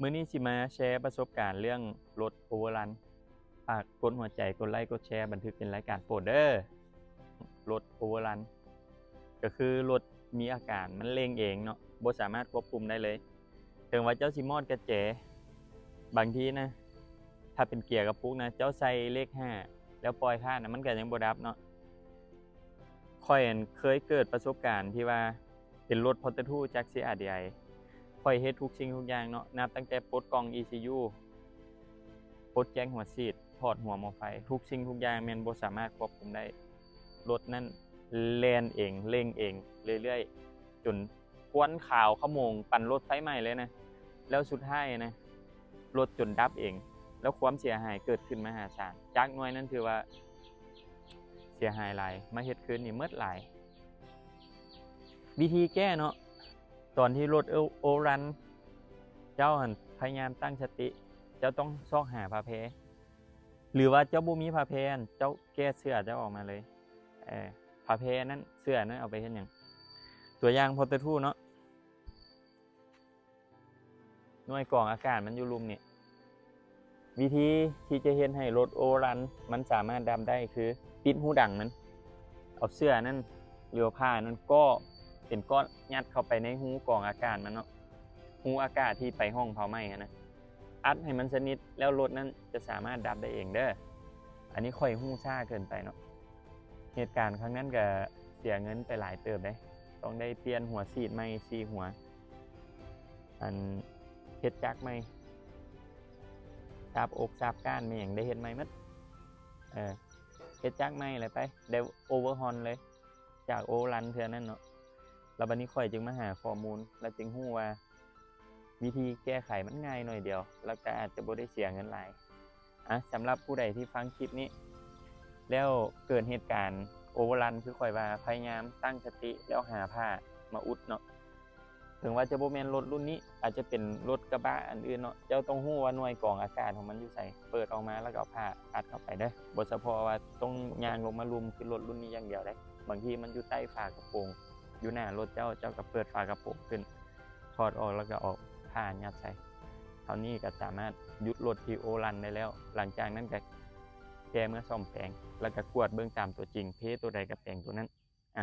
ມື້ນີ້ຊິມາແຊປະສົບການເລື່ອງລົດໂອເວີຣັນ. ຝາກກົດຫົວໃຈ, ກົດໄລ, ກົດແຊ, ບັນທຶກເປັນລາຍການໂປດເດີ້. ລົດໂອເວີຣັນ ກໍຄືລົດມີອາການມັນເລັ່ງເອງເນາະ, ບໍ່ສາມາດຄວບຄຸມໄດ້ເລີຍ. ເຖິງວ່າເຈົ້າຊິມອດກະແຈ, ບາງທີນະ ຖ້າເປັນເກຍກະປຸກນະ, ເຈົ້າໃສ່ເລກຫ້າ ແລ້ວປ່ອຍຄ້າງນະ, ມັນກໍຍັງບໍ່ດັບເນາະ. ຂ້ອຍຫັ້ນເຄີຍເກີດປະສົບການທີ່ວ່າ ເປັນລົດ Porter ທູ ຈາກ ຊີ ອາ ດີ ໄອ ຂ້ອຍເຮັດທຸກສິ່ງທຸກຢ່າງເນາະ, ນັບຕັ້ງແຕ່ປົດກ່ອງ ອີ ຊີ ຢູ ປົດແຈກຫົວສີດ, ຖອດຫົວໝໍ້ໄຟ, ທຸກສິ່ງທຸກຢ່າງແມ່ນບໍ່ສາມາດຄວບຄຸມໄດ້. ລົດນັ້ນແລ່ນເອງ, ເລັ່ງເອງເລື້ອຍໆ ຈົນຄວັນຂາວຂະໂໝງປານລົດໄຟໄໝ້ເລີຍນະ. ແລ້ວສຸດທ້າຍນະ, ລົດຈົນດັບເອງ, ແລ້ວຄວາມເສຍຫາຍເກີດຂຶ້ນມະຫາສານ. ຈັກໜ່ວຍນັ້ນຖືວ່າເສຍຫາຍຫຼາຍ, ມາເຮັດຄືນນີ້ໝົດຫຼາຍ. ວິທີແກ້ເນາະ, ຕອນທີ່ລົດໂອ ໂອເວີຣັນ ເຈົ້າຫັ້ນພະຍາຍາມຕັ້ງສະຕິ, ເຈົ້າຕ້ອງຊອກຫາຜ້າແພ ຫຼືວ່າເຈົ້າບໍ່ມີຜ້າແພຫັ້ນ ເຈົ້າແກ້ເສື້ອເຈົ້າອອກມາເລີຍ. ເອີ ຜ້າແພນັ້ນ ເສື້ອນັ້ນເອົາໄປເຮັດຫຍັງ? ຕົວຢ່າງ Porter ທູ ເນາະ, ໜ່ວຍກອງອາກາດມັນຢູ່ລຸ່ມນີ້. ວິທີທີ່ຈະເຮັດໃຫ້ລົດໂອເວີຣັນມັນສາມາດດັບໄດ້ ຄືປິດຮູດັງມັນ, ເອົາເສື້ອນັ້ນ ຫຼືວ່າຜ້ານັ້ນກໍເປັນກ້ອນຍັດເຂົ້າໄປໃນຮູກອງອາກາດມັນເນາະ, ຮູອາກາດທີ່ໄປຫ້ອງເຜົາໄໝ້ຫັ້ນນະ, ອັດໃຫ້ມັນສະໜິດ ແລ້ວລົດນັ້ນຈະສາມາດດັບໄດ້ເອງເດີ້. ອັນນີ້ຂ້ອຍຮູ້ຊ້າເກີນໄປເນາະ. ເຫດການຄັ້ງນັ້ນກະເສຍເງິນໄປຫຼາຍເຕີບເດ້, ຕ້ອງໄດ້ປ່ຽນຫົວສີດໃໝ່ສີ່ຫົວ, ອັນ ເຮັດຈັກໃໝ່, ສາບອົກສາບກ້ານແມ່ນຫຍັງໄດ້ເຮັດໃໝ່ໝົດ. ເອີ ເຮັດຈັກໃໝ່ແລ້ວໄປ ໄດ້ overhaul ເລີຍ ຈາກໂອເວີຣັນເທື່ອນັ້ນເນາະ. ແລ້ວບັດນີ້ຂ້ອຍຈຶ່ງມາຫາຂໍ້ມູນ ແລ້ວຈຶ່ງຮູ້ວ່າ ວິທີແກ້ໄຂມັນງ່າຍໜ້ອຍດຽວ ແລ້ວກໍອາດຈະບໍ່ໄດ້ເສຍເງິນຫຼາຍ. ອະ ສຳລັບຜູ້ໃດທີ່ຟັງຄລິບນີ້ ແລ້ວເກີດເຫດການໂອເວີຣັນ ຄືຂ້ອຍວ່າ, ພະຍາຍາມຕັ້ງສະຕິ ແລ້ວຫາຜ້າມາອຸດເນາະ. ເຖິງວ່າຈະບໍ່ແມ່ນລົດລຸ້ນນີ້, ອາດຈະເປັນລົດກະບະອັນອື່ນເນາະ, ເຈົ້າຕ້ອງຮູ້ວ່າໜ່ວຍກອງອາກາດຂອງມັນຢູ່ໃສ, ເປີດອອກມາແລ້ວກໍເອົາຜ້າອັດເຂົ້າໄປເດີ້. ບໍ່ສະເພາະວ່າຕ້ອງຍ່າງລົງມາລຸ່ມຄືລົດລຸ້ນນີ້ຢ່າງດຽວເດ້, ບາງທີມັນຢູ່ໃຕ້ຝາກະໂປງ, ຢູ່ໜ້າລົດເຈົ້າ, ເຈົ້າກໍເປີດຝາກະໂປງຂຶ້ນ, ຖອດອອກແລ້ວກໍເອົາຜ້າຍັດໃສ່. ເທົ່ານີ້ກໍສາມາດຢຸດລົດທີ່ໂອເວີຣັນໄດ້ແລ້ວ. ຫຼັງຈາກນັ້ນກໍແກ່ເມືອສ້ອມແປງ ແລ້ວກໍກວດເບິ່ງຕາມຕົວຈິງ, ເພຕົວໃດກໍແປງຕົວນັ້ນ. ອະ